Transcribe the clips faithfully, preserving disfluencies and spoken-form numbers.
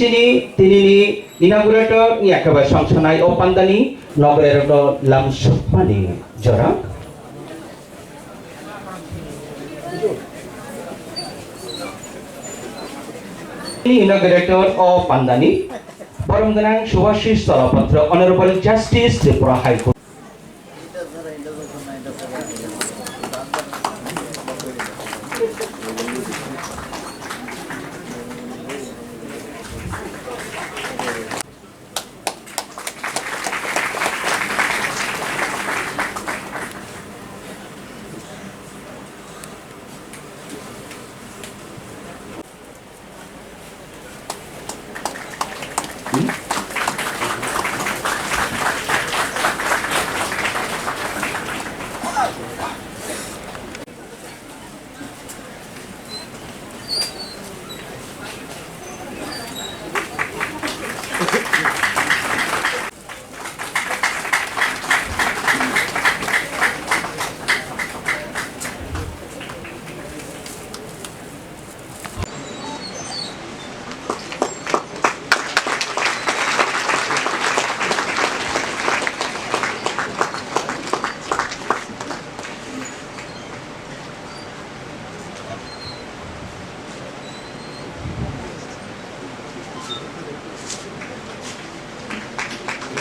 Tini, tinini inaugurator ni akhe bai songsanai o pandani nogorerokno lam sukmani jora. Inaugurator o pandani borom gwnang Subhashish Talapatra, Honorable Justice, Tripura High Court.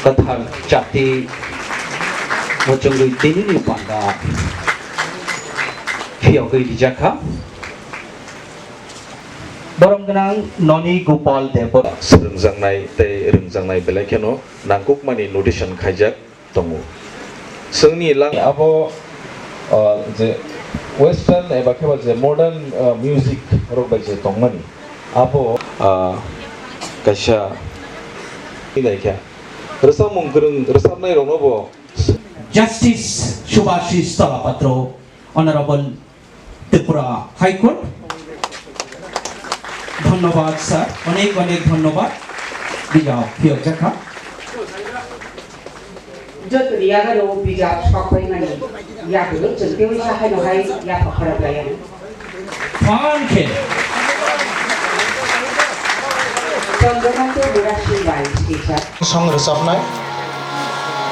Kwthar chati muchungwi tinini panda phiyogwi rijak kha. Borom gwnang Noni Gopal Debbarma. Swrwngjaknai tei rwngjaknai belai kheno nangkukmani notation khaijak tongo. Chwngni lang abo, ah, je western eba khe ba je modern, ah, music rok bai je tongmani, abo, ah, kaisa nai khe rwchapmung kwrwng rwchapnai rokno bo. Justice Subhashish Talapatra, Honorable Tripura High Court. Dhonnobad sir, onek onek dhonnobad. Bijap phiyokjakha. Jotoni yagano bijap sokpaimani yagulo chwng teiwi sahaino hai yapha khorok laiya. Phan khe. Chandrakanta Murasing bai sijak. Song rwchapnai.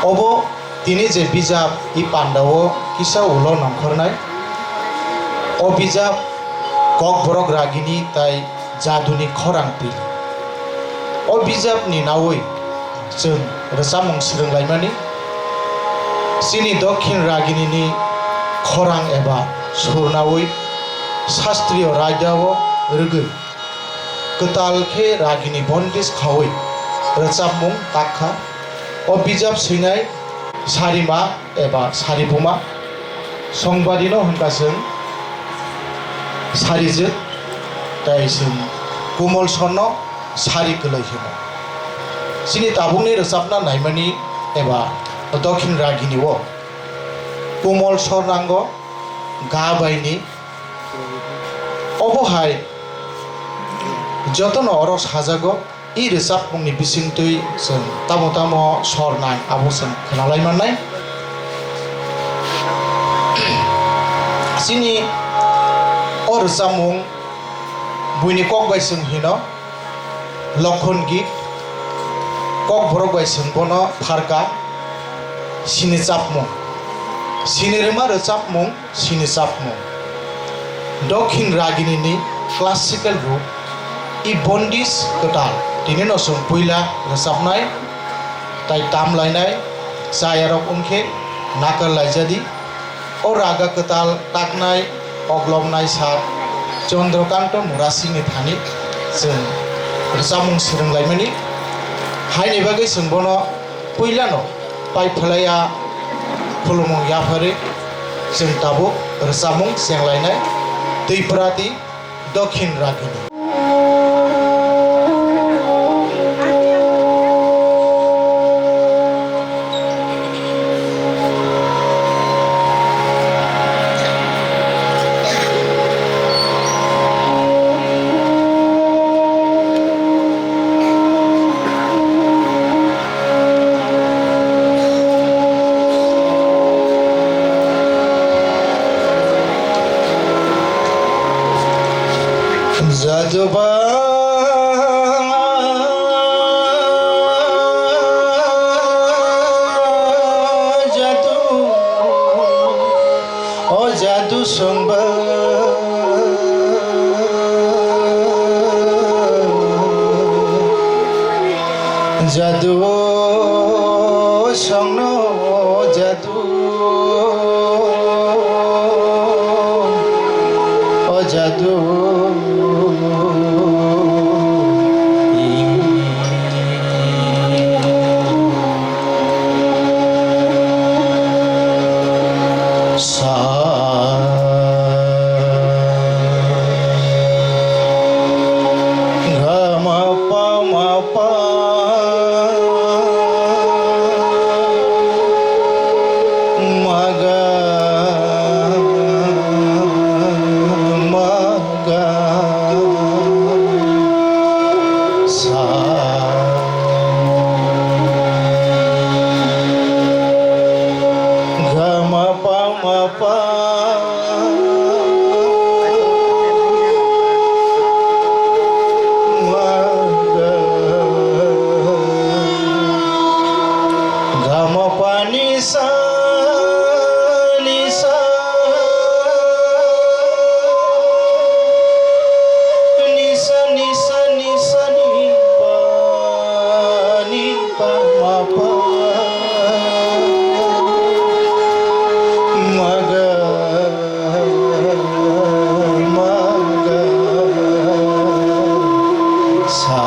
Obo tini je bijap i pandao kisa ulo nongkhornai. O bijap Kokborok ragini tai jaduni khorang pili. O bijapni naui chwng rwchapmung swrwnglaimani. Chini Dokhin raginini khorang eba sur naui sastriyo raidao rwgwi kwtal khe ragini bondis khaui rwchapmung tak kha. O bijap swinai sarima eba saribuma songbarino hwnka chwng sarijwk, tai chwng kumol sorno sari kwlwi hwno. Chini tabukni rwchapna naimani eba Dokhin ragini o kumol sor nango, ga baini. Obo hai jotono oro sajago. I rwchapmungni bisingtwi chwng tamo tamo sor nang abo chwng khwnalai mannai. Chini o rwchapmung buini kok bai chwng hino Lokhon Git, Kokborok bai chwng bono pharka sini chapmung, sini rwma rwchapmung. Sini chapmung. Dokhin raginini classical ruk, i bondis kwtal, tini no chwng puila rwchapnai, tai tamlainai, chayarok wngkhe nakar laijadi. O raga kwtal taknai, oglomnai sak Chandrakanta Murasingni thani chwng rwchapmung swrwnglaimani. Haini bagwi chwng bono puilano pai phlaiya khulumung yapharwi chwng tabuk rwchapmung chenglainai Tripurati Dokhin Ragini. Jadoba. Songba jadu songno jadu, o jadu. Sa ga ma pa ma pa ma ga ma ga sa ga ma pa ma pa ma ga ga ma pa ni sa ni sa ni sa ni sa ni sa ni pa ni pa ma pa ma ga ma ga sa.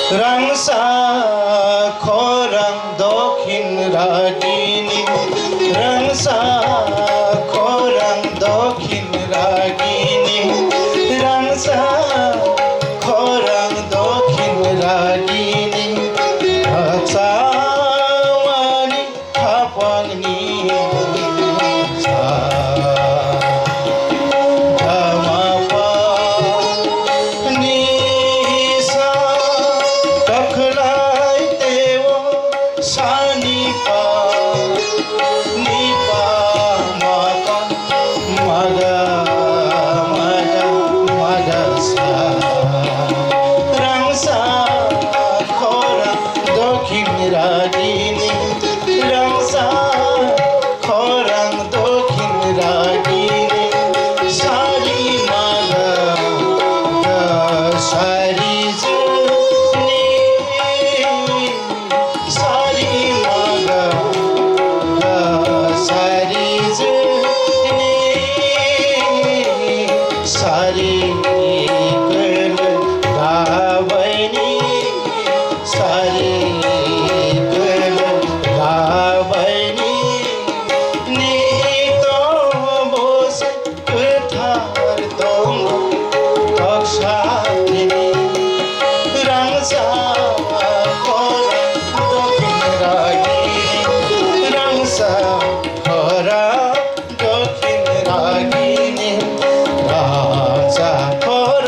Rangsa khorang dokhin ragini, rangsa khorang dokhin ragini, rangsa khorang dokhin ragini, rangsa mani khapangni sa. Dama pa ni sa takhlai teo sani pa ni pa ma pa ma ga ma ga ma ga sa. Rangsa khorang dokhin ragini, rangsa khorang dokhin ragini, sari ma ga ga sari juni. Sari ma ga ga sari juni, sari kele ga baini, sari kele ga baini, ni to bose kwthar tongo, toksa ni rangsa khorang dokhin ragini, rangsa khorang dokhin ragini, rangsa khorang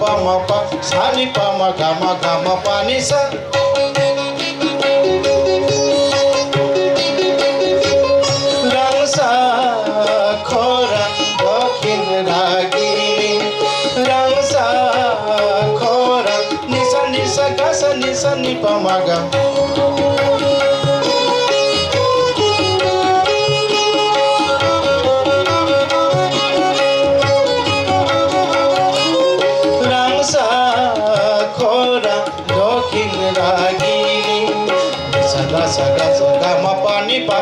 Mapa, sani pama gama gama pani sa. Rangsa khorang dokhin ragini, rangsa khorang nisa nisa gasa nisa nipa maga. Rangsa khorang dokhin ragini, saga saga saga ma pani pa.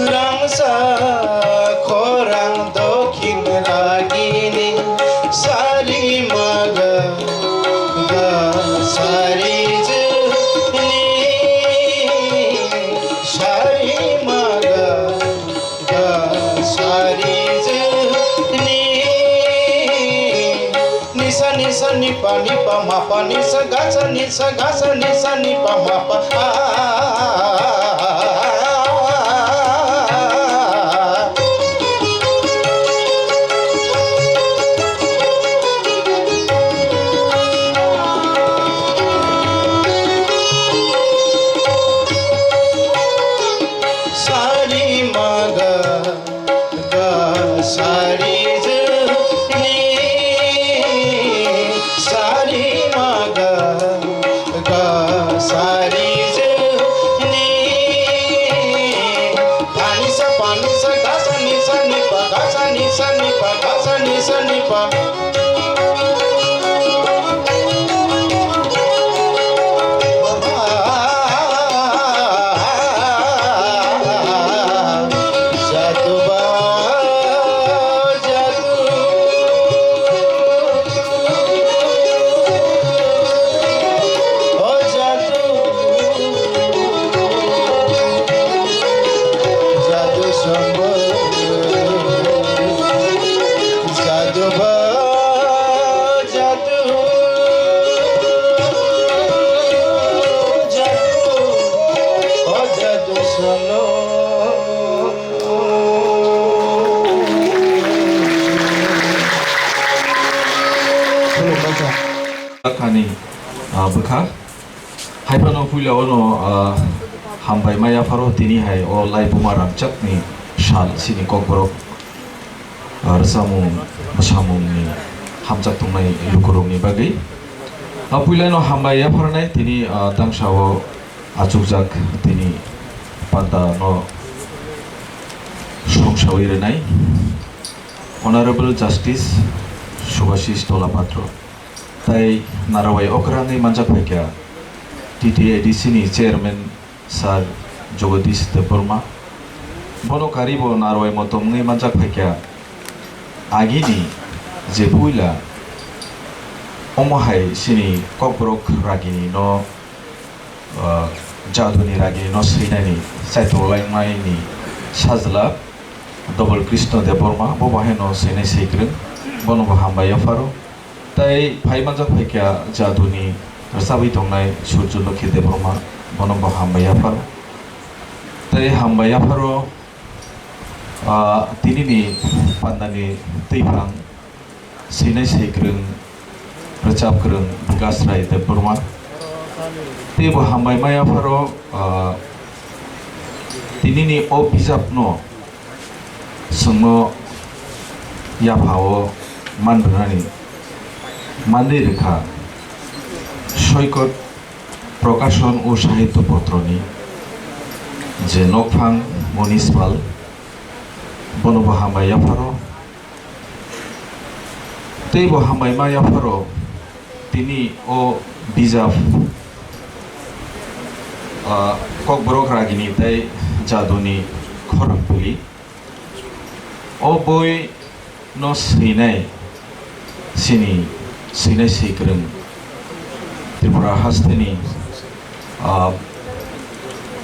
Rangsa khorang dokhin ragini sari maga ga sari juni sari maga ga sari juni. Nisa nisa nipa nipa mapa nisa gasa nisa gasa nisa nipa mapa. Sari maga. Ga sari juni, sari maga, ga sari juni. Pani sa, pani sa, ga sa ni sa ni pa, ga sa ni sa ni pa, ga sa ni sa ni pa. Jadu ba, jadu, jadu, o jadu solo. Khulumkha. Khani, ah, bwkha. Haiphano puila ono, ah, hambai ma yapharo tini hai o lai buma rangchakni sal chini kokborok, ah, rwchapmung, mwsamungni hamjak tongnai lukurokni bagwi. Ah, puila no hambai yapharnai tini, ah, dangsa o achukjak tini panda no songsawi rwnai Honorable Justice Subhasis Dola Patro. Tai narwai okrangwi manjak phaikha T T A D C ni chairman Sir Jagadish Debbarma. Bono karibo narwai motom wngwi manjak phaikha agini je puila omo hai chini kokborok ragini no, ah, jaduni ragini no swinani chaitoklangnai ni sajla Double Krishna Debbarma, bo bahai no swinai swikwrwng, bono bo hambai yapharo. Tai phai manjak phaikha jaduni rwchabwi tongnai Surjo Lokhi Debbarma, bono bo hambai yapharo. Tai hambai yapharo, ah, tinini pandani twiphang swinai swikwrwng, rwchapkwrwng Bikas Rai Debbarma. Teibo hambai ma yapharo, ah, tinini o bijapno chwngno yaphao man rwnani manwi rwkha Soikot Prokashon o Sahitya Potroni je nokphang Monis Pal, bono bo hambai yapharo. Teibo hambai ma yapharo tini o bijap, ah, Kokborok Ragini tei Jaduni Khorang Pili. O boi no swinai chini swinai swikwrwng Tripura hasteni Ah,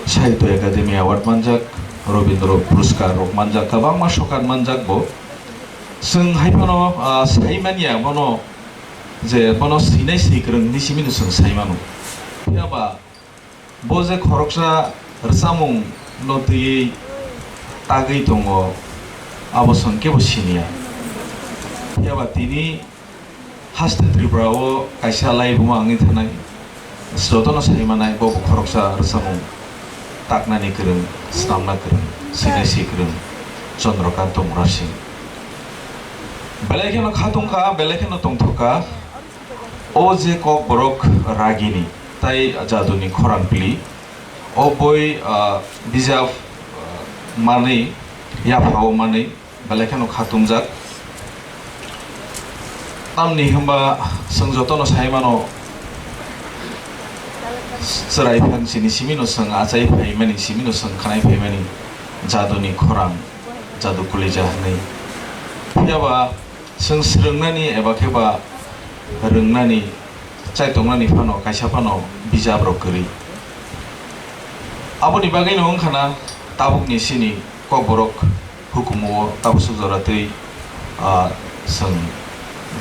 Sahitya Academy Award manjak, Rabindra Puraskar rok manjak, kwbangma sokat manjak bo. Chwng hai phano, ah, sai manya bono je bono sinai si kwrwng hinwi simi no chwng sai mano. Phiya ba bo je khoroksa rwchapmung no twiwi tagwi tongo, abo chwng kebo siniya. Phiya ba tini Haste Tripura o kaisa laibuma wngwi thanai, jotono sai manai, bo bo khoroksa rwchapmung taknani kwrwng, snamna kwrwng, sinai si kwrwng, Chandrakanta Murasing. Belai kheno kha tongkha, belai kheno tongthokha. O je Kokborok Ragini tai Jaduni Khorang Pili, o boi, ah, bijap, ah, manwi, yaphao manwi, belai kheno khatungjak. Tamni hwnba chwng jotono sai mano, chwrai phan sini simino chwng achai phaimani, simino chwng khanai phaimani Jaduni Khorang, Jadu Kolija hwnwi. Phiya ba chwng swrwngnani eba khe ba rwngnani, chaitongnani phano kaisa phano bijap rok kwrwi. Aboni bagwino wngkha na tabukni sini Kokborok hukumu o tabuk suk jora twi, ah, chwng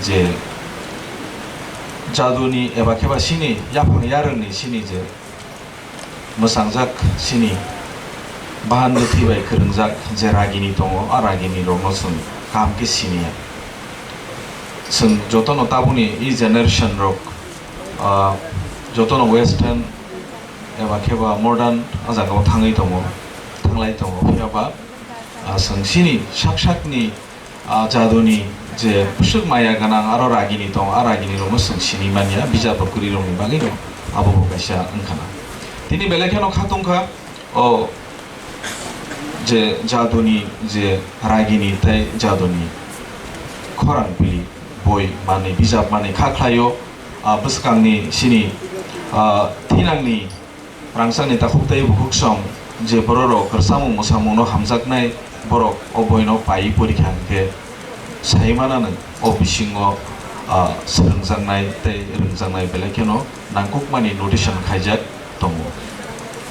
je Jaduni eba khe ba sini yaphang yarwngni sini je mwchangjak sini bahan bwthwi bai kwrwngjak je ragini tongo, a ragini rokno chwng kaham khe siniya. Chwng jotono tabukni e generation rok, ah, jotono western eba khe ba modern a jagao thangwi tongo, thanglai tongo, phiya ba, ah, chwng sini sak sakni, ah, Jaduni je bwswk maya gwnang aro ragini tong, a ragini rokno chwng sini manya, bijap rok kwrwi rokni bagwino abo bo kaisa wngkha na. Tini belai kheno kha tongkha o je Jaduni je ragini tai Jaduni Khorang Pili boi manwi, bijap manwi kha khlaio, ah, bwskangni sini, ah, thinangni rangchakni takhuk tei bukhuk song je bororok rwchapmung mwsamungno hamjaknai borok o boino paiwi porikha hwnkhe sai mananw o bisingo, ah, swrwngjaknai tei rwngjaknai belai kheno nangkukmani notation khaijak tongo.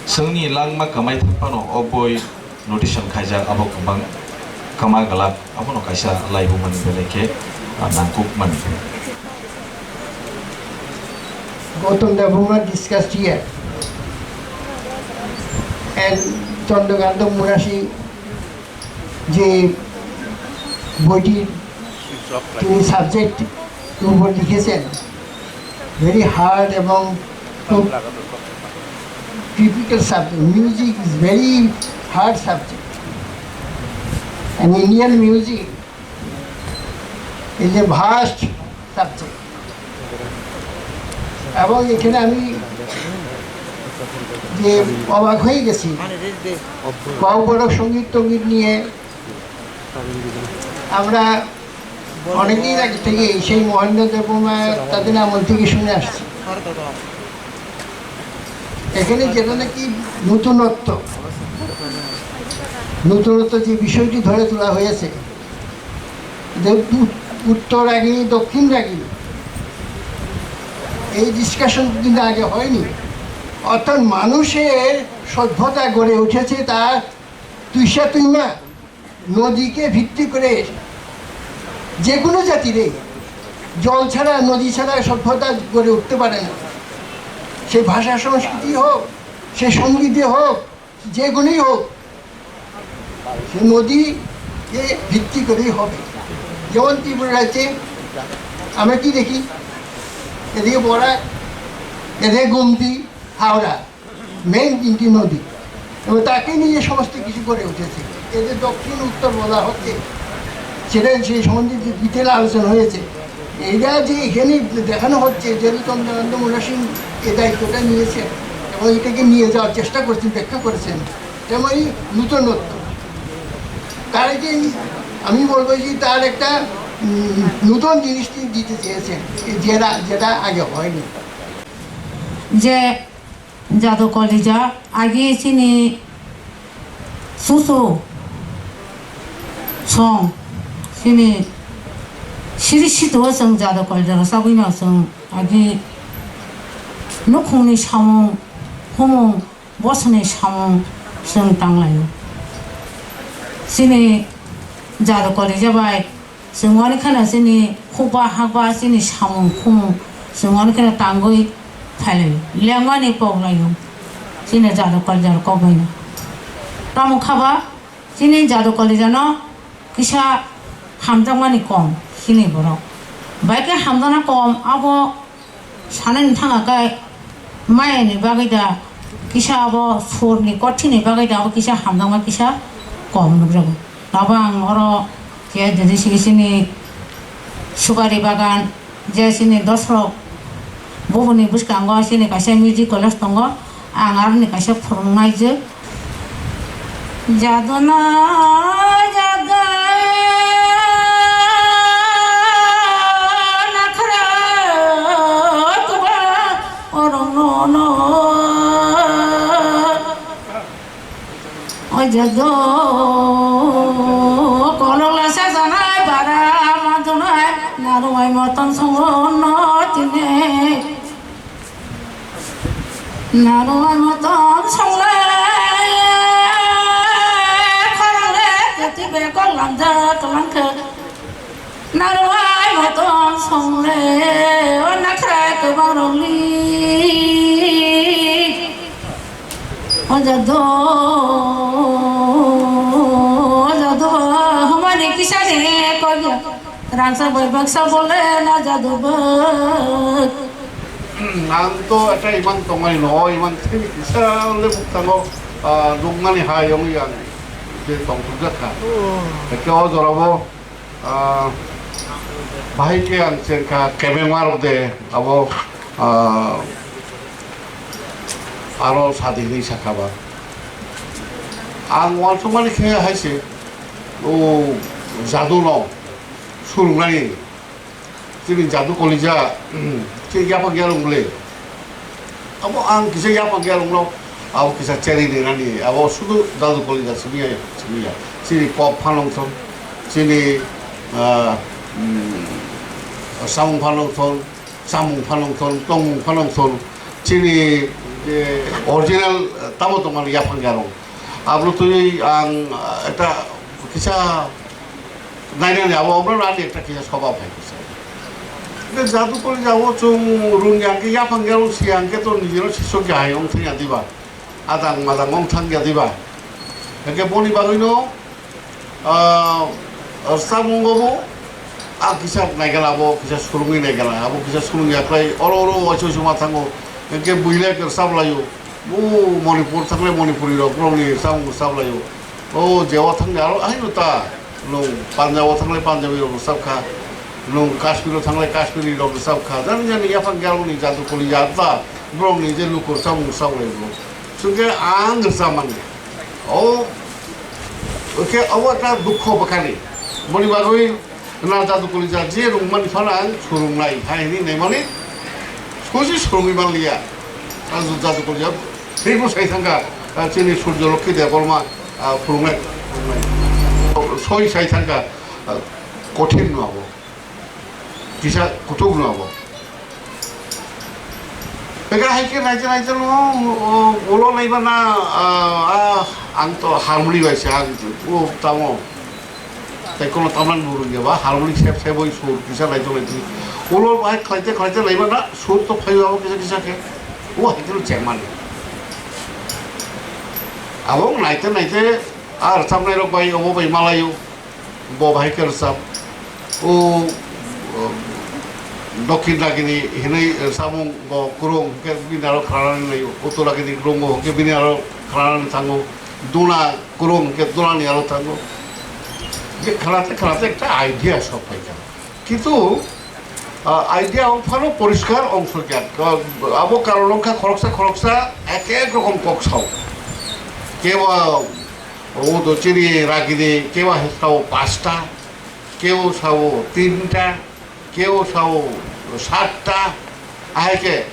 Chwngni langma kwmai thang phano o boi notation khaijak, abo kwbang kwma glak, abono kaisa laibumani belai khe, ah, nangkukmani. Gautam Debbarma discussed here and Chandrakanta Murasing je boiti tini subject উপর লিখেছেন, very hard এবং খুব difficult subject. Music is very hard subject. And Indian music is a vast subject. এবং এখানে আমি যে অবাক হয়ে গেছি, ককবরক সঙ্গীত টঙ্গীত নিয়ে আমরা অনেকদিন আগে থেকে সেই মহেন্দ্র দেববর্মা তাদের আমল থেকে শুনে আসছি। এখানে যেটা নাকি নতুনত্ব, নতুনত্ব যে বিষয়টি ধরে তোলা হয়েছে, যে উ-, উত্তর রাগিনী, দক্ষিণ রাগিনী, এই ডিসকাশন কিন্তু আগে হয়নি। অর্থাৎ মানুষের সভ্যতা গড়ে উঠেছে তার তুইসা তুইমা নদীকে ভিত্তি করে। যে কোনো জাতির এই জল ছাড়া, নদী ছাড়া সভ্যতা গড়ে উঠতে পারে না। সে ভাষা সংস্কৃতি হোক, সে সঙ্গীতে হোক, যে কোনোই হোক, সে নদীকে ভিত্তি করেই হবে। যেমন ত্রিপুরা রাজ্যে আমরা কি দেখি, এদিকে বরাক, এদিকে গোমতী, হাওড়া, মেইন তিনটি নদী, এবং তাকে নিয়ে সমস্ত কিছু গড়ে উঠেছে। এই যে দক্ষিণ উত্তর বলা হচ্ছে, সেটা সেই সম্বন্ধে যে ডিটেল আলোচনা হয়েছে, এটা যে এখানে দেখানো হচ্ছে যে চন্দ্রানন্দ মুরাসিং এই দায়িত্বটা নিয়েছেন এবং এটাকে নিয়ে যাওয়ার চেষ্টা করছেন, ব্যাখ্যা করেছেন, এবং এই নূতনত্ব, তার যে আমি বলবো যে তার একটা, উম, নূতন জিনিস তিনি দিতে চেয়েছেন, যেটা, যেটা আগে হয়নি। যে Jadu Kolija, agi chini susu song, chini siri situ o chwng Jadu Kolija rwchapwi no chwng agi nukhungni samung khumung bosongni samung chwng tanglaio. Chini jadu kolija bai chwng wani kheno chini khukba hakba chini samung khumung chwng wani kheno tangwi phailaio, lengmani koklaio chini jadu kolija rok kokbaino. Tamo khaba chini jadu kolijano kisa hamjakmani kom chini borok. Bai khe hamjakna kom abo sanani thanga khe mayani bagwi da kisa abo surni kothini bagwi da abo kisa hamjakma kisa kom nukjago. Abo ang oro je didi sigi chini supari bagan je chini dosrok bubuni bwskango chini kaisa music college tongo, ang aroni kaisa phwrwngnaijwk. Jaduna jaga nakhra tuba orongno no. O jadu kolok lasa janai bara madunai narwai motom songo no tine. Narwai motom songle khorole keti bekol lamjak langkhe. Narwai motom songle o nakhra kwbang rokni. O jadu, o jadu, humani kisani kogya. Rangchak bai baksa bole na jadu bak. Ang to eta iman tongmani no, iman thini kisa le buktango, ah, nukmani hai ong yang je tong thukjak kha. Eke o jorabo, ah, bahai ke ang chengkha kebengma rok de abo, ah, aro sadi hinwi sakha ba. Ang uansukmani khe hai se o jadu no surungnani. Chini jadu kolija, chini yapha giyalong le. Abo ang kisa yapha giyalong no, abo kisa cherry ni nani, abo sudu jadu kolija simi ya, simi ya. Chini kok phanong thon, chini, ah, mm, samung phanong thon, samung phanong thon, tongmung phanong thon. Chini, eh, original, eh, tamo tongmani yapha giyalong. Abro twi ang, ah, ekta kisa nainani abo obo rani ekta kisa soba phai kisa. Hwnkhe jadu kolija o chwng rung yang khe yaphang ya rung si yang khe to nijino sisok ya hai ong thang ya diba? Adang madang ong thang ya diba? Hwnkhe boni bagwino, ah, rwchapmung obo a kisa naigala abo kisa surungwi naigala abo kisa surung ya khlai oro oro waisa waisa ma thango. Hwnkhe buile rwchap laio. O Manipur thangle Manipuri rok, borokni samung rwchap laio. O jeo thangle aro haino ta, nwng Punjab o thangle Punjabi rok rwchap kha, nwng Kashmir o thangle Kashmiri rok rwchap kha. Jani jani yaphang giyalongni jadu kolija ta, borokni je luku rwchapmung rwchap lai bro. Chwngkhe ang rwchap mani. O, khe obo ekta dukho bwkhani. Boni bagwi Na jadu kolija je rungmani phano ang surungnai hai hinwi naimani sosi surungwi manliya. Ang jadu kolija teibo sai thangkha, ah, chini Surjo Lokhi Debbarma, ah, phurungnai, phurungnai. Soi sai thangkha, ah, kothin no abo. Kisa kuthuk no abo. Ega hai khe naija naija no, o, ulo naiba na, ah, ah, ang to harmoni bai se ang, o, tamo. Tei kono tamlan bo rwngya ba, harmoni sep sep oi sur kisa lai tong lai tong. Ulo bai khlaite khlaite laiba na, sur to phaiba bo kisa kisa khe. O hai khe chengmani. Abo naite naite, ah, rwchapnai rok bai, obo bai malaio. Bo bahai khe rwchap. O, o, Dokhin Ragini hinwi rwchapmung bo kwrwng hwnkhe bini aro khranani naio. Uttor Ragini kwrwngo hwnkhe bini aro khranani thango. Duna kwrwng hwnkhe dunani aro thango. Je khlate khlate ekta idea sok phaikha. Kintu, ah, idea ong phano poriskar ong sokya. Ka-, abo karon wngkha khoroksa khoroksa ek ek rokom kok sao. Kebo O do chini ragini kewa sao pasta, kewa sao tinta, kewa sao satta, ahai khe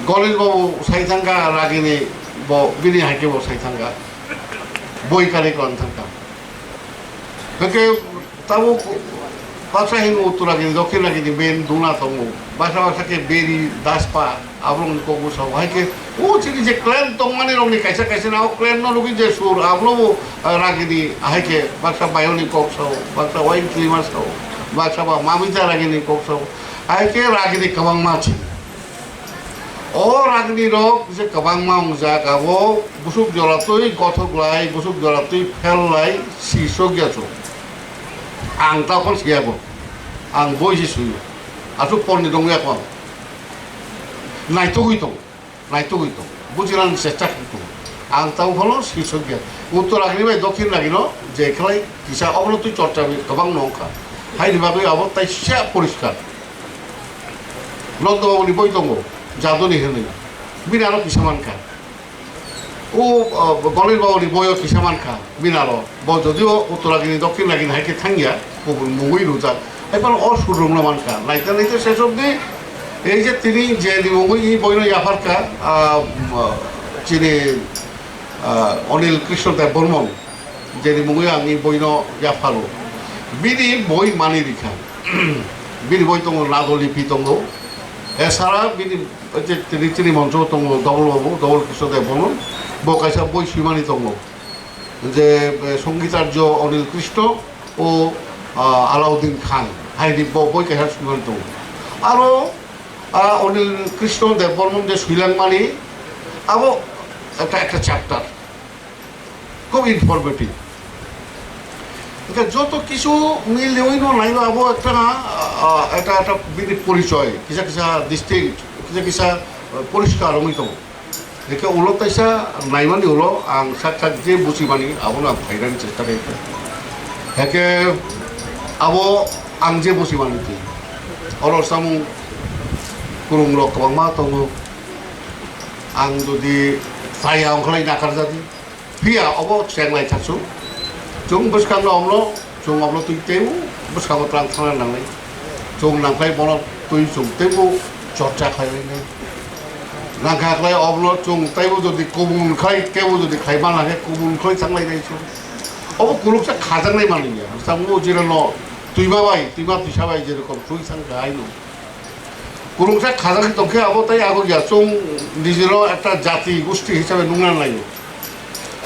Golis babu sai thangkha ragini bo bini hai khe bo sai thangkha, boi kari kon thangkha. Hake tabuk Baksa hingo Uttor Ragini, Dokhin Ragini, ben duna tongo. Baksa baksa khe beri, daspa, aborokni kok bwsao. Hai khe o chini je clan tongmani rokni kaisa kaisa na o clan no rwgwi je sur, abono bo, ah, Ragini, hai khe baksa Bayoni kok sao, baksa Wain Klima sao, baksa ba Mamita Ragini kok sao. Hai khe Ragini kwbangma chini. O Ragini rok je kwbangma wngjak, abo bwswk jora twi gothok lai, bwswk jora twi phel lai, si sokya chwng. Ang ta phano siya bo. Ang boi se suyo. Aswk ponni dong ya kon. Naitugwi tong. Naitugwi tong. Bujinani chesta khlai tong. Ang ta phano si sokya. Uttor Ragini bai Dokhin Ragino je khlai kisa obono twi chorcha kwbang no wngkha. Haini bagwi abo taisa poriskar. Nonda Babuni boi tongo, Jaduni hwnwi. Bini aro kisa mankha. O, o, Golir Babuni boyo kisa mankha, bini aro. Bo jodio Uttor Ragini, Dokhin Ragini hai khe thangya, kubun mungwi rwjak. Hai phano o sur rwngno mankha. Naite naite ses obdi ei je tini je ni mungwi i boino yapharkha, ah, chini, ah, Anil Krishna Debbarman. Jeni mungwi ang i boino yapharo. Bini boi mani rikha. Bini boi tongo, Nado Lipi tongo. Esara bini je tini, tini moncho tongo, Double Babu, Double Krishna Debbarman. Bo kaisa boi swimani tongo. Je, eh, Songitarjo Anil Krishna o, ah, Alauddin Khan. Haini bo boi kaisa swimani tongo. Aro, ah, Anil Krishna Debbarman je swilangmani, abo ekta, ekta chapter. Khub informative. Hingke joto kisu milioi no naiba abo ekta, ah, ekta, ekta bini porichoi, kisa kisa distinct, kisa kisa, ah, poriskar wngwi tongo. Hingke ulo taisa naimani ulo ang sak sak je buchimani abono ang phainani chesta khaikha. Hingke abo ang je buchimani twi oro samung kwrwngrok kwbangma tongo. Ang jodi saya wngkha lai nakarjadi. Phiya obo cheng lai thaksu. Chwng bwskango omno, chwng omno twi teibo bwskango twlang thangna nangnai. Chwng nangkhlai bono twi chwng teibo chorcha khlai lainai. Nangkha khlai omno chwng teibo jodi kubun khlai, kebo jodi khlai mana khe kubun khlai thang lainai chwng. Obo kuluksa khajaknai manliya. Samung o jirano twima bai, twima twisa bai jerokom twi thang kha aino. Kwrwngsa khajagwi tongkhe abo tei abo ya, chwng nijino ekta jati gosti hisabe nungna nanglai.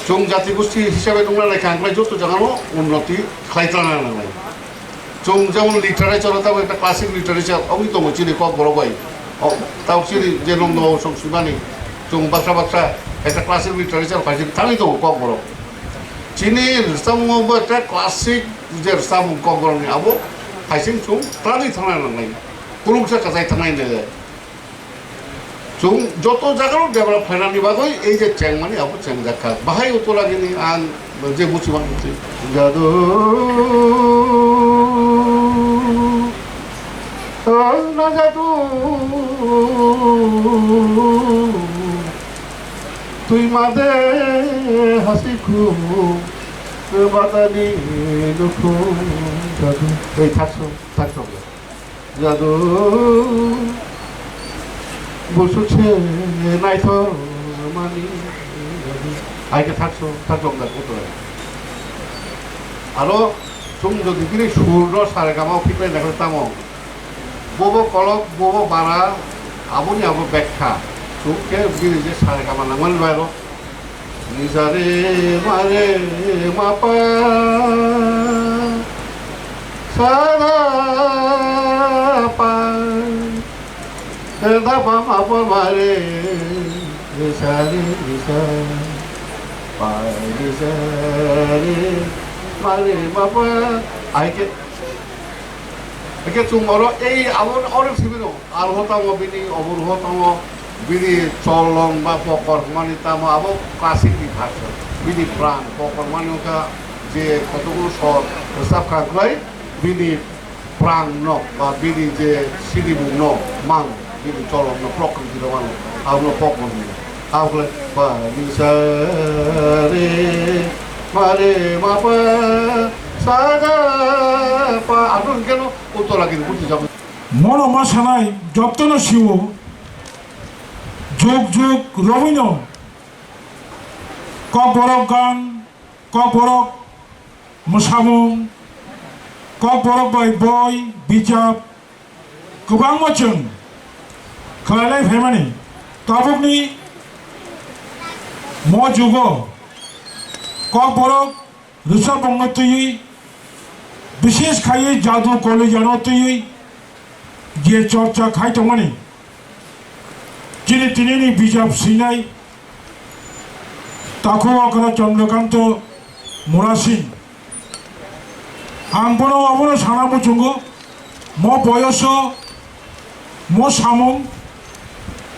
Chwng jati gosti hisabe nungna naikha, hwnkhai joto jagano unnoti khlai tana nanglai. Chwng jemon literature tamo ekta classic literature wngwi tongo chini Kokborok bai. O, tamo chini je nongno song swimani, chwng baksa baksa ekta classic literature phaising thangwi tongo Kokborok. Chini rwchapmungo bo ekta classic je rwchapmung Kokborokni abo phaising chwng twlangwi thangna nanglai. Kwrwngsa kwchai thangnai hinwi. Chwng joto jagao develop khlainani bagwi ei je chengmani abo chengjakha. Bahai Uttor Ragini ang je buchimani jadu, na jadu, twi made hasikhum, batani nukhung jadu. Ei thakso, thakso. Jadu busuk se naithok mani jadu. Hai khe thakso, thakso wngkha kutu. Aro chwng jodi bini sur no sare gama o phiknai naikhe tamo. Bobo kolok, bobo bara, aboni abo bekha. Chwng khe bini je sare gama nangmani bai ro. Ni sa re ma re ma pa, sa da pa, re da pa ma pa ma re, ni sa re ni sa, pa ni sa re, ma re ma pa. Hai khe, hai khe chwng oro ei abo oro simi rw. Arho tongo bini, oborho tongo bini cholong ba pokor hwnmani tamo abo classic ni bhasha. Bini pran pokor mani wngkha je kotokgulo sor rwchapkha khlai bini pran no ba bini je sinimung no mang bini cholong no prokriti no mang abono pokor hwnwi. Abo khlai pa ni sa re ma re ma pa sa ga pa abo hwnkhe no Uttor Ragini buti jago. Mono ma sanai jottono siwo, juk juk rwino Kokborok gan, Kokborok mwsamung, Kokborok bai boi, bijap kwbangma chwng khlailai phaimani. Tabukni mo jugo Kokborok rwchapmungno twiwi, bises khaiwi jadu kolejano twiwi je chorcha khai tongmani, chini tinini bijap swinai Takhuk okra Chandrakanta Murasing. Ang bono obono sana muchungo, mo boyoso, mo samung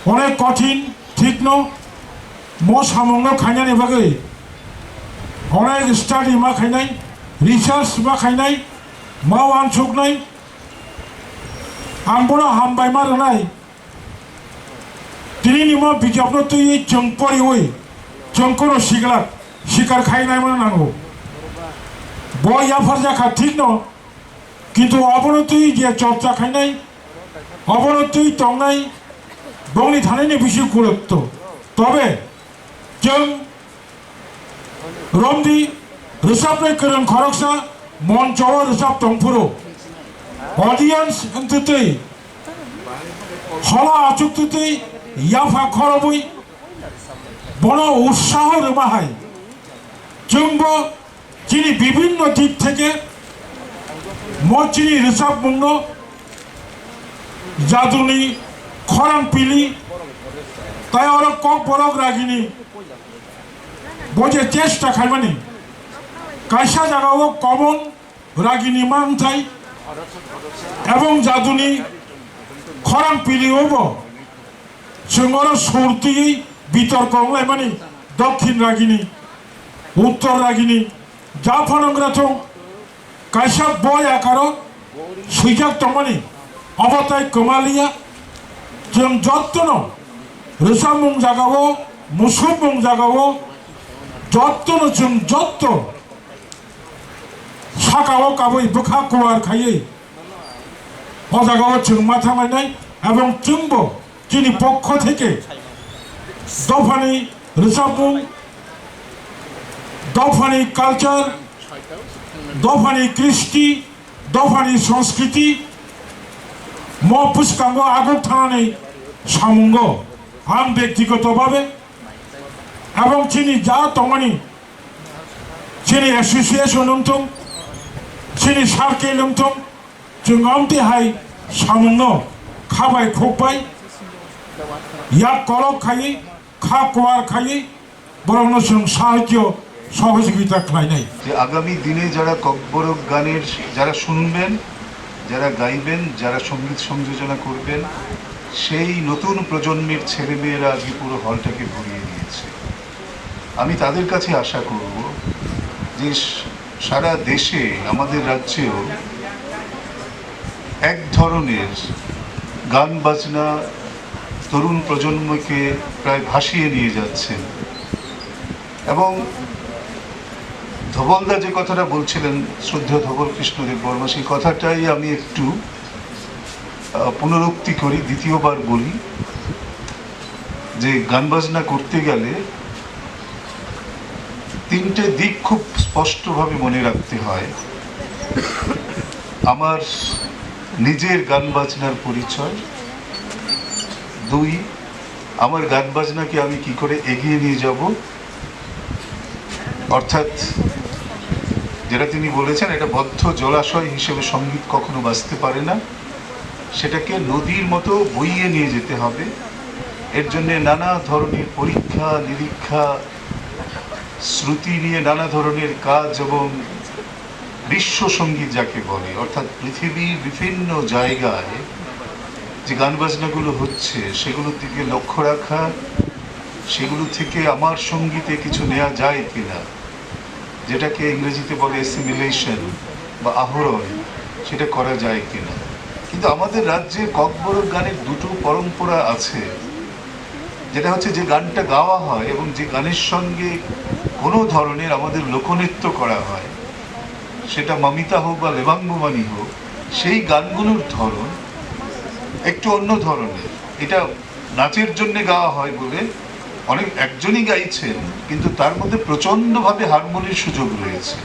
onek kothin, thikno, mo samungno khainani bagwi onek study ma khainai, research ma khainai, ma wansuknai. Ang bono hambai ma rwnai. Tini ni mo bijapno twiwi chwng poriwi chwng kono siglak sikar khainai mano nango. Bo yapharjakha thikno, kintu obono twiwi je chorcha khainai, obono twiwi tongnai, bongni thanini bisi gurutto. Tobe chwng romdi rwchapnai kwrwng khoroksa moncho o rwchap tongphuru audience wngtwi twi hola achuktwi twi yapha khorobwi bono utsaho rwma hai chwngbo chini bibhinno dik theke mo chini rwchapmungno jaduni khorang pili tai oro Kokborok ragini bo je chesta khaimani, kaisa jagao common ragini mangthai ebong jaduni khorang piliobo chwng oro sur twiwi bitorko wnglaimani, dokhin ragini, uttor ragini, ja phano wngna thung, kaisa boi akaro swijak tongmani, obo tai kwmaliya. Chwng jottono rwchapmung jagao, musukmung jagao, jottono chwng jotto sakao kabui bwkha kuar khaiwi o jagao chwng ma thanglainai, ebong chwngbo chini pokho theke dophani rwchapmung, dophani culture, dophani kristi, dophani sanskriti mo bwskango aguk thanani samungo ang bektigoto babe ebong chini ja tongmani, chini association wngthung, chini circle wngthung, chwng amtwi hai samungno kha bai khuk bai yak kolok khaiwi, kha kuar khaiwi borokno chwng sahajyo sohojogita khlainai. যে আগামী দিনে যারা ককবরক গানের যারা শুনবেন, যারা গাইবেন, যারা সঙ্গীত সংযোজনা করবেন, সেই নতুন প্রজন্মের ছেলেমেয়েরা আজকে পুরো হলটাকে ভরিয়ে দিয়েছে। আমি তাদের কাছে আশা করব যে স-, সারা দেশে, আমাদের রাজ্যেও এক ধরনের গান বাজনা তরুণ প্রজন্মকে প্রায় ভাসিয়ে নিয়ে যাচ্ছেন। এবং ধবলদা যে কথাটা বলছিলেন, শ্রদ্ধেয় ধবল কৃষ্ণ দেববর্মা, সেই কথাটাই আমি একটু, আহ, পুনরুক্তি করি, দ্বিতীয়বার বলি যে গান বাজনা করতে গেলে তিনটে দিক খুব স্পষ্টভাবে মনে রাখতে হয়। আমার নিজের গান বাজনার পরিচয়, দুই, আমার গান বাজনাকে আমি কি করে এগিয়ে নিয়ে যাব, অর্থাৎ যেটা তিনি বলেছেন, একটা বদ্ধ জলাশয় হিসেবে সঙ্গীত কখনো বাঁচতে পারে না, সেটাকে নদীর মতো বইয়ে নিয়ে যেতে হবে। এর জন্য নানা ধরনের পরীক্ষা নিরীক্ষা, শ্রুতি নিয়ে নানা ধরনের কাজ এবং বিশ্ব সঙ্গীত যাকে বলে, অর্থাৎ পৃথিবীর বিভিন্ন জায়গায় যে গান বাজনাগুলো হচ্ছে, সেগুলোর দিকে লক্ষ্য রাখা, সেগুলো থেকে আমার সঙ্গীতে কিছু নেওয়া যায় কিনা, যেটাকে ইংরেজিতে বলে অ্যাসিমিলেশন বা আহরণ, সেটা করা যায় কিনা। কিন্তু আমাদের রাজ্যে ককবরক গানের দুটো পরম্পরা আছে, যেটা হচ্ছে যে গানটা গাওয়া হয় এবং যে গানের সঙ্গে কোনো ধরনের আমাদের লোকনৃত্য করা হয়, সেটা মামিতা হোক বা লেবাংবুমানি হোক, সেই গানগুলোর ধরন একটু অন্য ধরনের। এটা নাচের জন্য গাওয়া হয় বলে অনেক একজনই গাইছেন, কিন্তু তার মধ্যে প্রচণ্ডভাবে হারমোনির সুযোগ রয়েছে।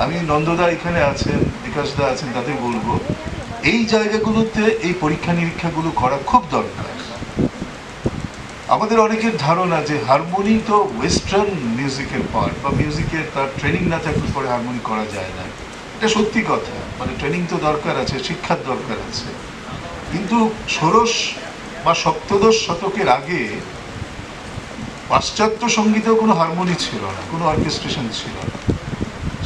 আমি নন্দদা এখানে আছেন, দাসদা আছেন, তাদের বলবো, এই জায়গাগুলোতে এই পরীক্ষা নিরীক্ষাগুলো করা খুব দরকার। আমাদের অনেকের ধারণা যে হারমোনি তো ওয়েস্টার্ন মিউজিকের পার্ট, বা মিউজিকের তার ট্রেনিং না থাকলে পরে হারমোনি করা যায় না। এটা সত্যি কথা, মানে, ট্রেনিং তো দরকার আছে, শিক্ষার দরকার আছে, কিন্তু ষোড়শ বা সপ্তদশ শতকের আগে পাশ্চাত্য সঙ্গীতেও কোনো হারমোনি ছিল না, কোনো অর্কেস্ট্রেশন ছিল না।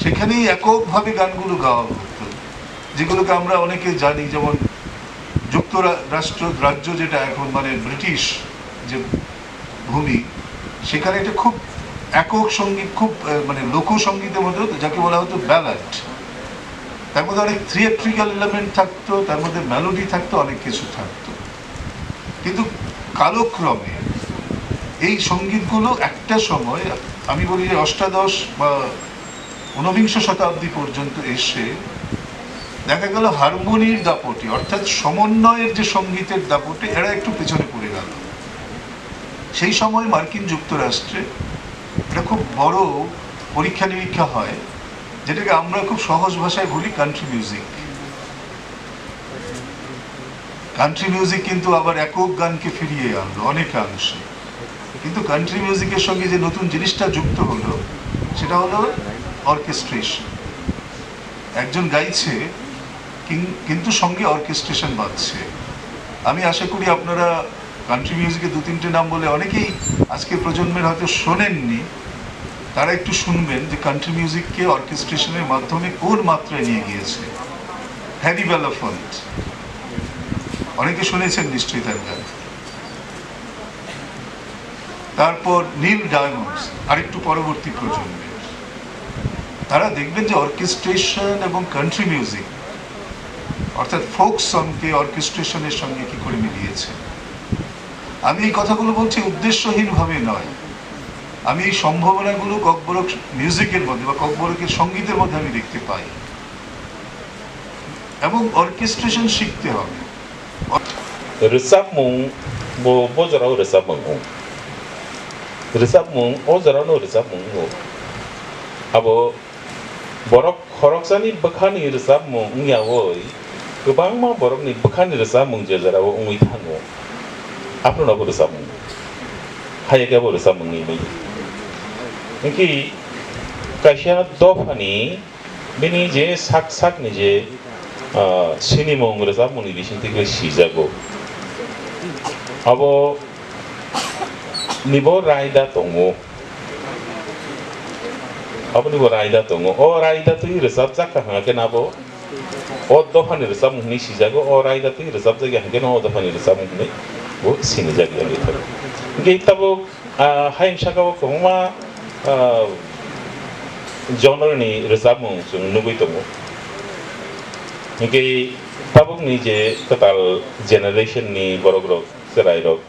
সেখানেই এককভাবে গানগুলো গাওয়া হতো, যেগুলোকে আমরা অনেকে জানি, যেমন যুক্তরা-, রাষ্ট্র, রাজ্য যেটা এখন, মানে, ব্রিটিশ যে ভূমি, সেখানে একটা খুব একক সঙ্গীত, খুব, আহ, মানে, লোকসঙ্গীতের মধ্যে হতো, যাকে বলা হতো ব্যালাড। তার মধ্যে অনেক থিয়েট্রিক্যাল এলিমেন্ট থাকতো, তার মধ্যে মেলোডি থাকতো, অনেক কিছু থাকতো। কিন্তু কালক্রমে এই সঙ্গীতগুলো একটা সময়, আমি বলি যে অষ্টাদশ বা ঊনবিংশ শতাব্দী পর্যন্ত এসে দেখা গেল হারমোনির দাপটে, অর্থাৎ সমন্বয়ের যে সঙ্গীতের দাপটে, এরা একটু পিছনে পড়ে গেল। সেই সময় মার্কিন যুক্তরাষ্ট্রে একটা খুব বড় পরীক্ষা নিরীক্ষা হয়, যেটাকে আমরা খুব সহজ ভাষায় বলি কান্ট্রি মিউজিক। কান্ট্রি মিউজিক কিন্তু আবার একক গানকে ফিরিয়ে আনলো অনেকাংশে। কিন্তু কান্ট্রি মিউজিকের সঙ্গে যে নতুন জিনিসটা যুক্ত হলো, সেটা হলো অর্কেস্ট্রেশন। একজন গাইছে, কিন-, কিন্তু সঙ্গে অর্কেস্ট্রেশন বাজছে। আমি আশা করি আপনারা কান্ট্রি মিউজিকের দু তিনটে নাম বলে অনেকেই আজকের প্রজন্মের হয়তো শোনেননি, তারা একটু শুনবেন যে কান্ট্রি মিউজিককে অর্কেস্ট্রেশনের মাধ্যমে কোন মাত্রায় নিয়ে গিয়েছে হ্যারি বেলাফন্ট। অনেকে শুনেছেন নিশ্চয়ই তার গান। তারপর নীল ডায়মন্ডস, আরেকটু পরবর্তী প্রজন্মের, তারা দেখবেন যে অর্কেস্ট্রেশন এবং কান্ট্রি মিউজিক, অর্থাৎ ফোক সংকে অর্কেস্ট্রেশনের সঙ্গে কি করে মিলিয়েছে। আমি এই কথাগুলো বলছি উদ্দেশ্যহীনভাবে নয়, আমি এই সম্ভাবনাগুলো ককবরক মিউজিকের মধ্যে বা ককবরকের সঙ্গীতের মধ্যে আমি দেখতে পাই। এবং অর্কেস্ট্রেশন শিখতে হবে। Rwchapmung bo, bo jorao rwchapmung wng. Rwchapmung, o jorano rwchapmung wngo. Abo borok khoroksani bwkhani rwchapmung wngyawi kwbangma borokni bwkhani rwchapmung je jorao wngwi thango, aphuru nobo rwchapmung. Hayakhe bo rwchapmungni mili. Hwnkhe kaisa dophani bini je sak sakni je, ah, sinimung rwchapmungni bisingtwi khe sijago. Abo nibo raida tongo. Aboni bo raida tongo. O raida twi rwchapjak kha hwnga khe nabo o dophani rwchapmung hwnwi sijago. O raida twi rwchapjak ya hwnkhe no o dophani rwchapmung hwnwi bo sinijak ya. Hwnkhe tabuk, ah, hayung saka o kwbangma, ah, genre ni rwchapmung chwng nugwi tongo. Hwnkhe tabukni je kwtal generation ni borok rok, chwrai rok,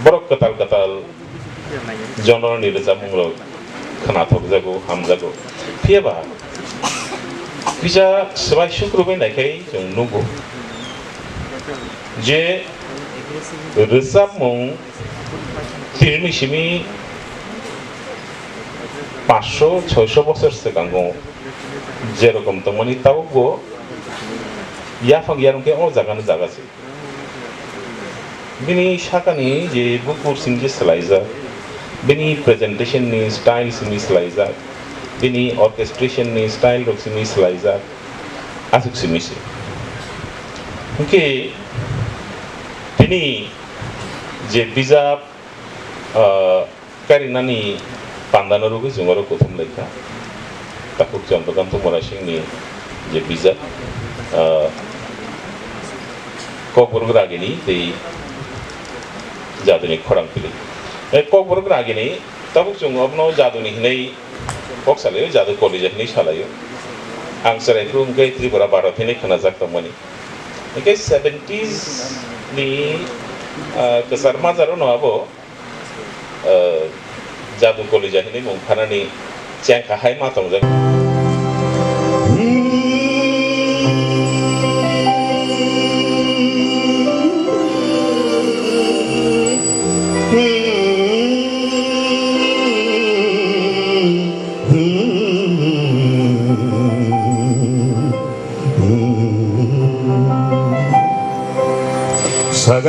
borok kwtal kwtal genre ni rwchapmung rok khwnathokjago, hamjago. Phiya ba kisa swbai sukrubai naikhai chwng nugo je rwchapmung tinini simi pansho choisho bosor swkango jerokom tongmani tabukbo yaphang yarwng khe o jaga no jaga se. Bini sakani je bukur simi je swlaijak, bini presentation ni style simi swlaijak, bini orchestration ni style rok simi swlaijak, aswk simi se. Hwnkhe tini je bijap, ah, Karinani pandano rwgwi chwng oro kuthum laikha. Takhuk Chandrakanta Murasingni je bijap, ah, Kokborok Ragini tei Jaduni Khorang Pili. Eh, Kokborok Ragini tabuk chwng obono Jaduni hinwi kok salaio, Jadu Kolija hinwi salaio. Ang chwrai phuru hwnkhe Tripura Bharat hinwi khwnajak tongmani. Hwnkhe seventies ni, ah, kwchar majaro no abo, ah, Jadu Kolija hinwi mung phanani chengkha hai ma tongjak.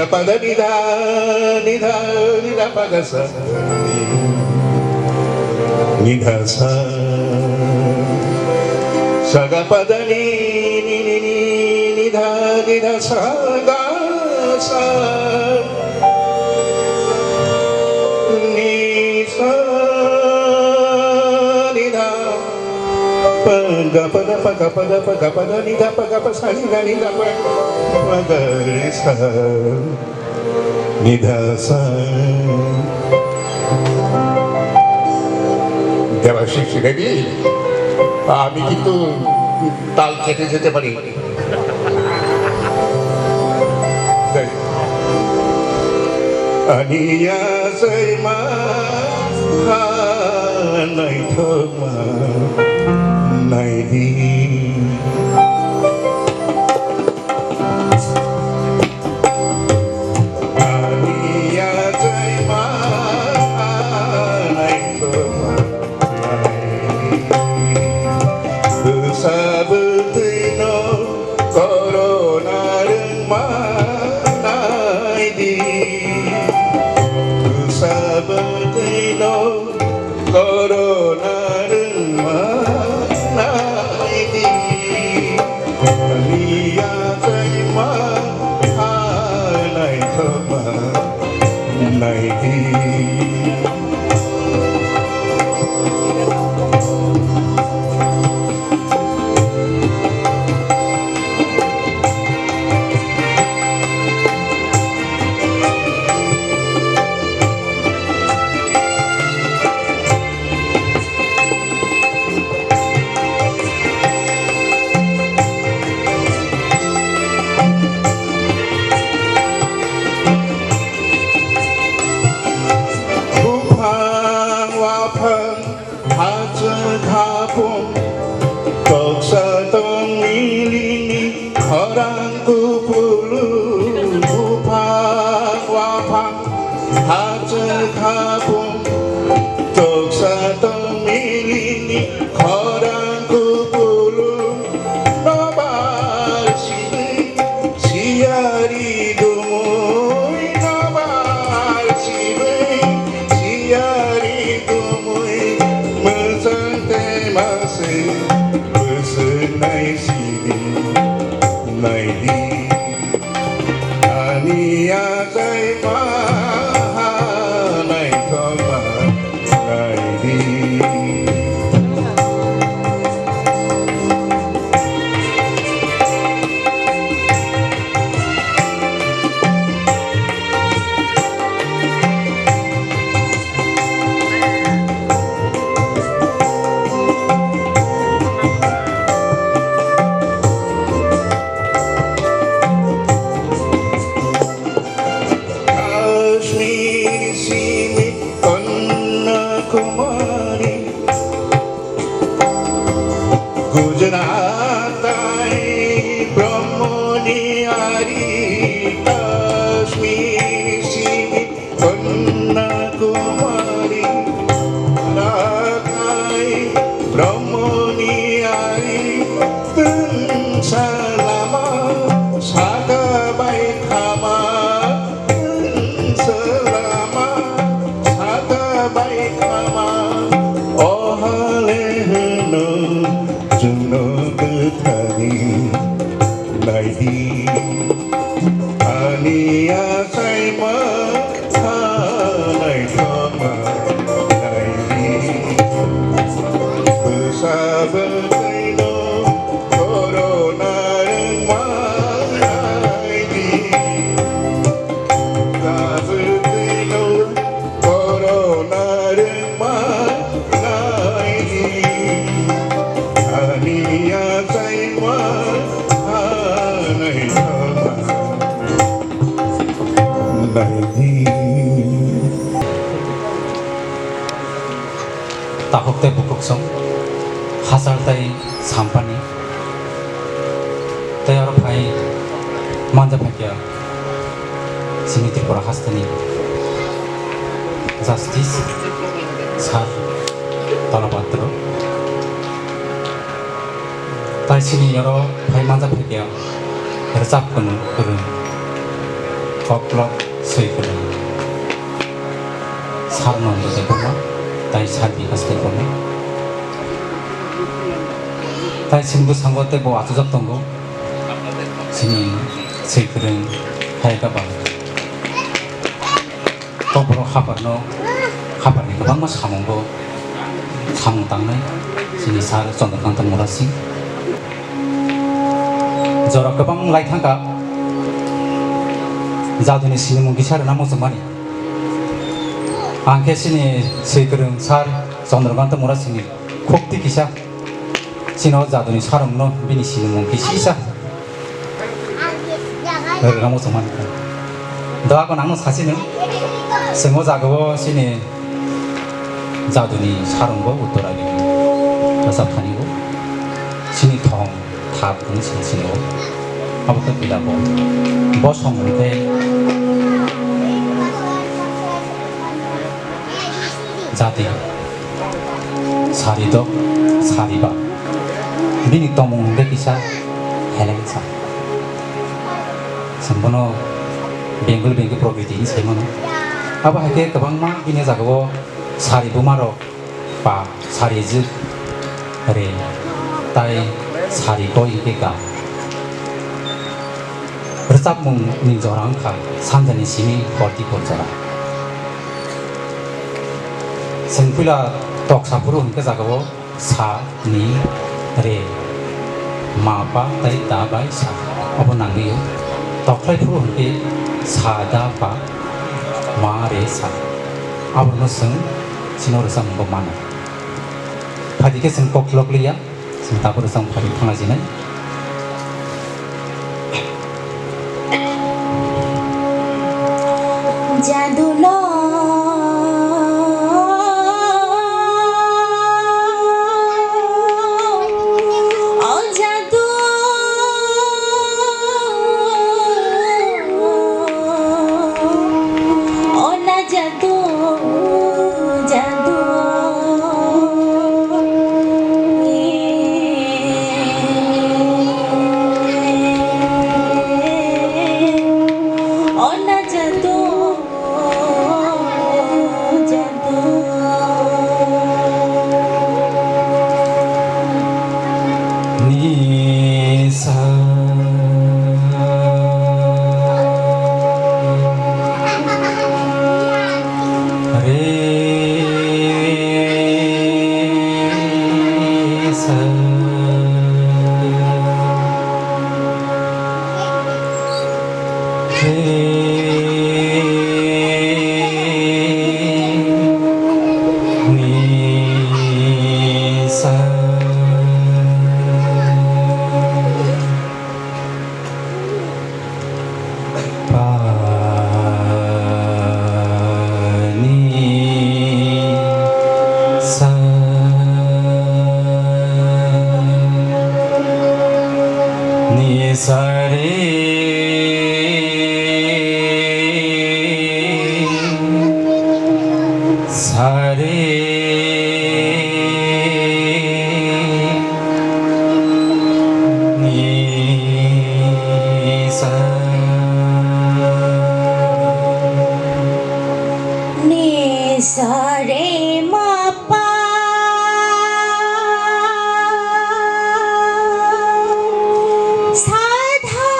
Pada nida, nida, nida pada sa, nida sa. Saga pada ni, ni, ni, ni, nida, nida saga sa. Ni sa, nida. Paga pada, paga pada, paga pada, nida, paga pasa, nida, nida, paga re sa. Nidasa. Debashis ready? আমি কিন্তু তাল কেটে যেতে পারি। যাই। Aniya sai ma ha nai thok ma nai di. Corona rwngma naidi, liya chaima hanai thokma naidi. Buphang waphang hachwk haphung toksa tong nilini khorang kupulung. Buphang waphang hachwk haphung toksa tong nilini khorang kupulung. Nobar sibui siyari dumui, nobar sibui siyari dumui, mwchang tei masui bwswknai sidi naidi. Ani achai ma ha naithokma naidi. Kashmir simi Kanyakumari, Gujarat tai Brahmoni ari, Kashmir simi Kanyakumari, Rakai Brahmoni ari, tun salama saka bai khama, tun salama saka bai khama, o hale hwno chwngno kwthani naidi. Ani achaima ha naithokma naidi. Bwsa bwtwino corona rwngma naidi. Bwsa bwtwino corona rwngma naidi. Ani achaima ha naithokma naidi. Takhuk tei bukhuk song, hachal tei sampani, tei oro phai manja phaikha chini Tripura hasteni Justice Sir Tolapatro. Tai chini oro phai manja phaikha rwchap kunu kwrwng. Koklop swi kwrwng Sar Nondo Debbarma, tai Sar Bikas Debbarma. Tai chini bwskango teibo achukjak tongo. Chini swi kwrwng hai kha bang. Kok borok haparno, haparni kwbangma samungo samung tangnai chini Sar Chandrakanta Murasing. Jora kwbang lai thangkha, jaduni sinimung kisa rwna muchungmani. Ang khe chini swi kwrwng Sar Chandrakanta Murasingni khukti kisa. Chini o jaduni sarungno bini sinimung kisa kisa rwna muchungmani. Do ako nangno sachino, chwng o jagao chini jaduni sarungbo uttor agini rwchap thani o chini thong thap hwnwi sachino. Abo khe pila bo bosong hwnkhe jati. Sari dok, sari ba. Bini tongmung hwnkhe kisa helengsa. Chwng bono Bengali, Bengali prokriti hinwi sai mano. Abo hai khe kwbangma bini jagao sari buma rok ba sari jwk re tai sari koi hwnkhe ga. Rwchapmungni jora wngkha sanjani simi forty four jora. Chwng puila toksa phuru hwnkhe jagao sa, ni, re, ma, pa, tai, da, bai, sa. Abo nangwi o. Tokhlai phuru hwnkhe sa, da, pa, ma, re, sa. Abono chwng chini rwchapmungbo mano. Phaidi khe chwng kok lok liya. Chwng tabuk rwchapmung phari thangna sinai. Jadu lo, o jadu, o na jadu, jadu. Ona jadu, jadu. Ni sa. Re sa. Re ni sa. Pa ni sa ni sa re sa re ni sa. Ni sa re ma pa sa dha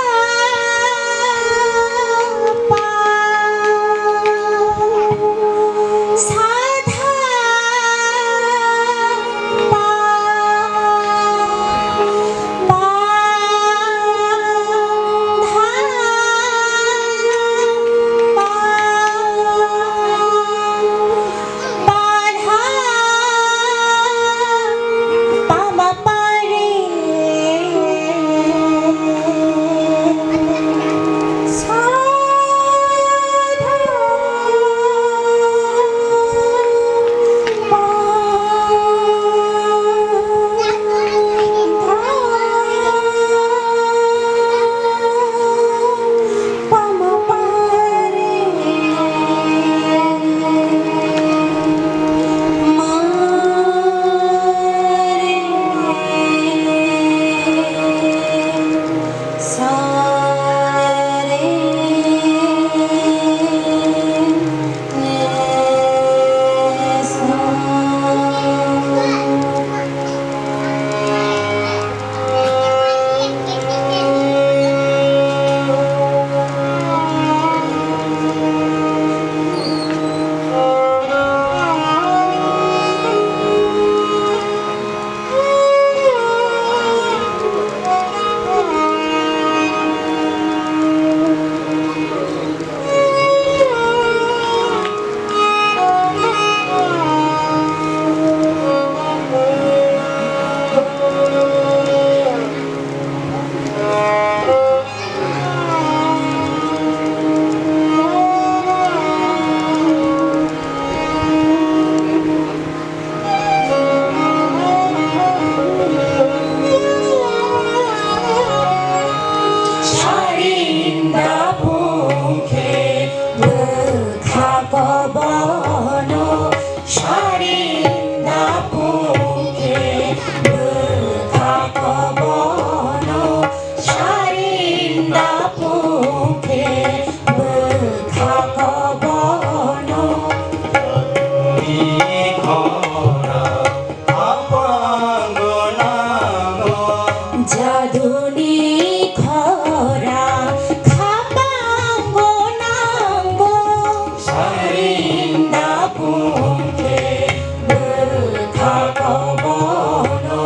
Bono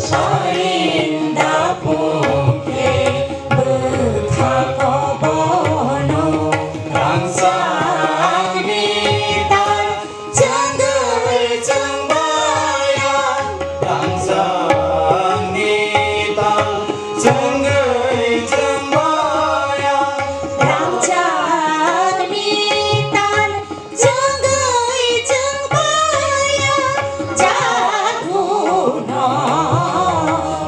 sarinda pungke bwkha kobono rangchakni tal chwngwi chwng baya, rangchakni tal chwngwi chwng baya, rangchakni tal chwngwi chwng baya jaduno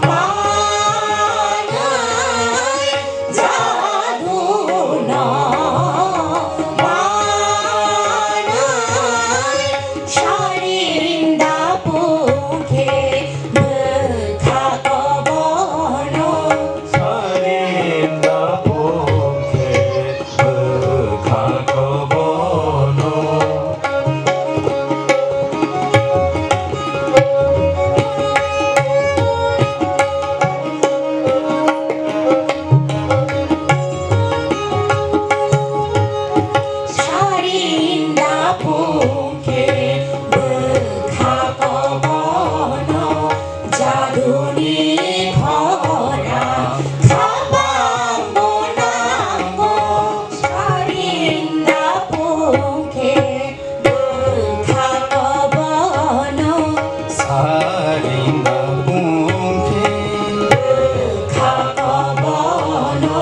manwi, jaduno manwi sarinda pungke bwkha kobono. Sarinda pungke bwkha kobono. Sarinda pungke bwkha kobono. Jaduni khorang khapang bo nango, sarinda pungke bwkha kobono. Sarinda pungke bwkha kobono.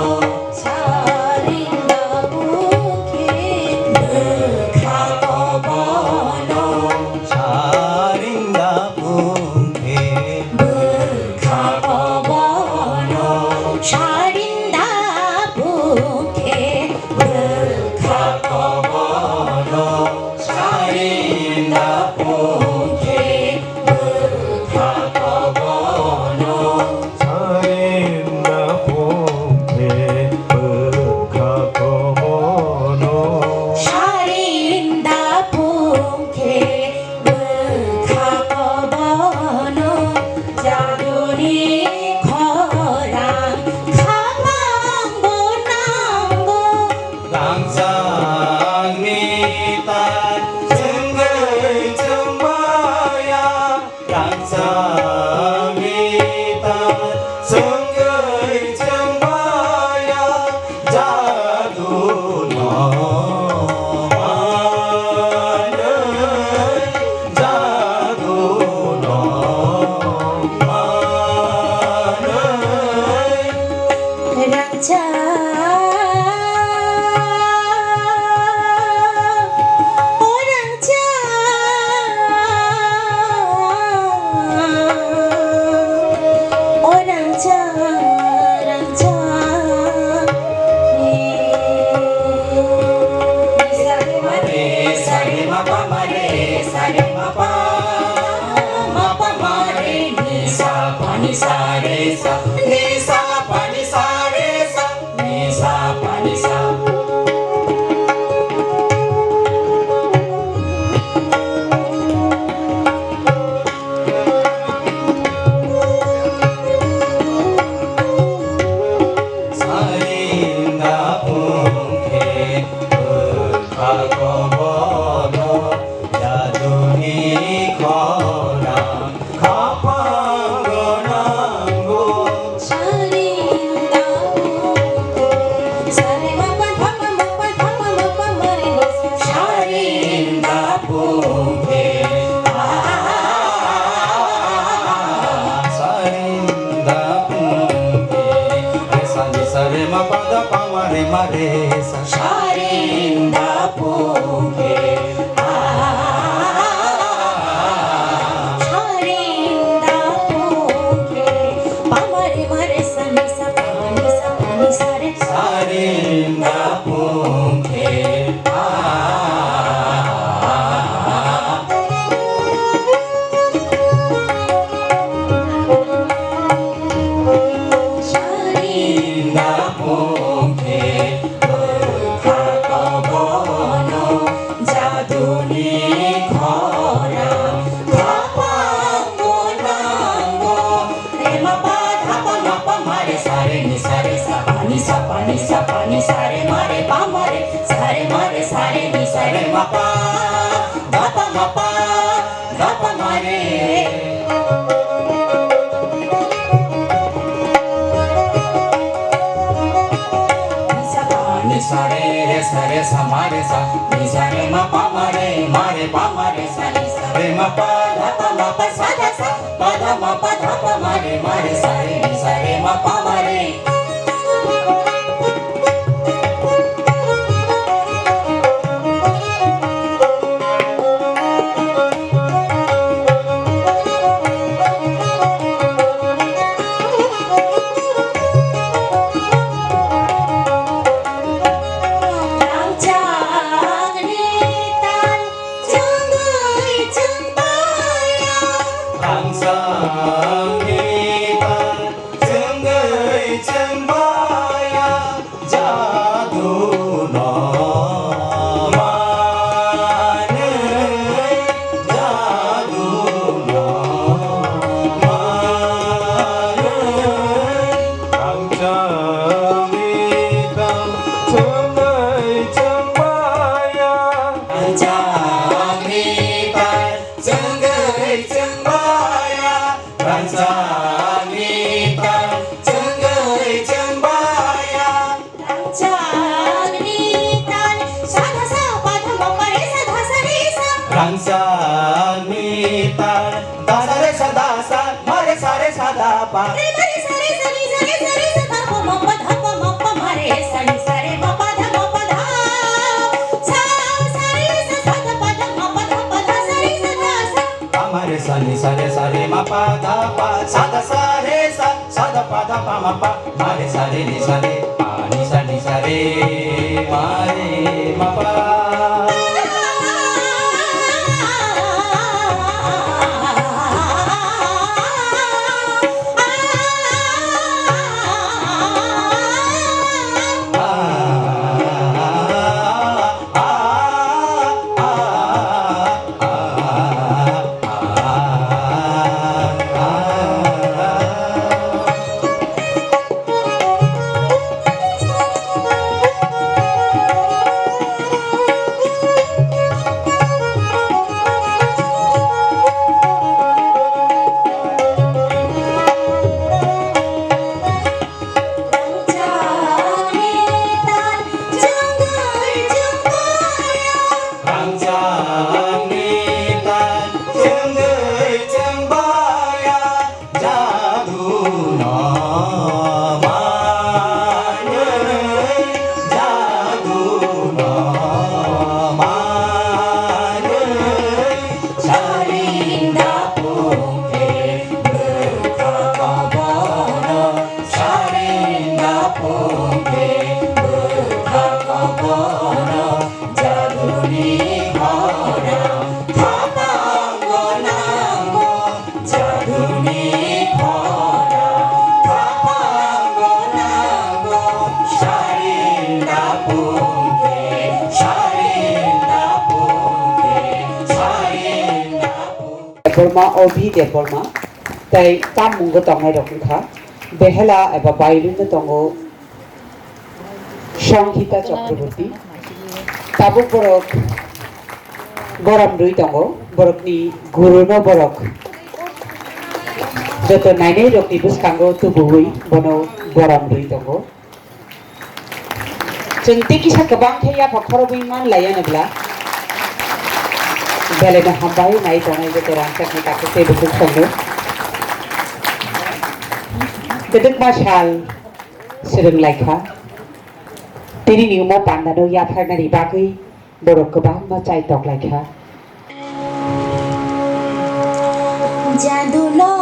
Sarinda pungke bwkha kobono. Sarinda pungke bwkha kobono. Sarinda pungke bwkha kobono. Sarinda pungke bwkha kobono. Sarinda pungke bwkha kobono. Sarinda pungke bwkha kobono. Jaduni khorang khapang bo nango. Rangchakni tal chwngwi chwng baya, rangchakni tal chwngwi chwng baya, jaduno manwi, jaduno manwi. Rangchak, o rangchak, o rangchak, rangchak. Sare ma pa ma re, sare ma pa, ma pa ma re, ni sa pa ni sa re sa, ni sa pa ni sa re sa, ni sa pa ni sa. Sarinda pungke bwkha kobono, jaduni khorang khapang bo nango. Sarinda pungke, sare ma pa dha pa ma pa dha pa ma pa ma re sa. Sarinda pungke, ah, sarinda pungke, re sa ni sa re ma pa dha pa ma re ma re sa. Sarinda pungke, ah, sarinda pungke, pa ma re ma re sa ni sa pa ni sa pa ni sa re. Sarinda pungke, ah, sarinda pungke, bwkha kobono, jaduni khorang khapang bo nango. Re ma pa dha pa ma pa ma re sa re ni sa re sa pa ni sa pa ni sa pa ni sa re ma re pa ma re sa re ma re sa re ni sa re ma pa dha pa ma pa dha pa ma re. Sa re re sa re sa ma re sa, ni sa re ma pa ma re, ma re pa ma re sa, ni sa re ma pa dha pa ma pa sa dha sa, pa dha ma pa dha pa ma re, ma re sa re, ni sa re ma pa ma re. Rangchakni tal chwngwi chwng baya. Rangchakni tal chwngwi chwng baya. Jadu no manwi, jadu no manwi. Rangchakni tal chwngwi chwng baya. Rangchakni tal chwngwi chwng baya. Rangchakni tal chwngwi chwng baya. Rangchakni tal sa dha sa pa dha ma pa re sa dha sa re sa. Rangchakni tal da sa re sa da sa, ma re sa re sa da pa. Re ma re sa re sa ni sa re sa re sa da pa ma pa dha pa ma pa ma re sa ni sa re ma pa dha ma pa dha. Sa sa re sa sa da pa dha ma pa dha pa dha sa re sa da sa. Pa ma re sa ni sa re sa re ma pa dha pa sa da sa re sa, sa da pa dha pa ma pa, ma re sa re ni sa re, pa ni sa ni sa re, ma re ma pa. Rangchakni tal chwngwi chwng baya, jadu no manwi, jadu no manwi, saring dapung khe bwkha kobono. Saring dapung khe bwkha kobono, jaduni khorang khapango nango, jaduni khorang khapango nango. Saring dapung khe, saring dapung khe, saring dapung. Debbarma, Obi Debbarma, tei tammungo tongnai rok wngkha. Behela eba Bailwino tongo Songita Chakraborty. Tabuk borok gorom rwi tongo, borokni guruno borok joto nainai rokni bwskango tubuwi bono gorom rwi tongo. Chwng tei kisa kwbang khe yapha khorobwi man lai ya nw bwla. Belai no hambai nai tongnai joto rangchak ni takhuk tei bukhuk tongo. Kwdwkma sal swrwng lai kha. Tini ni omo panda no yapharnani bagwi borok kwbangma chai tok lai kha. Jadu no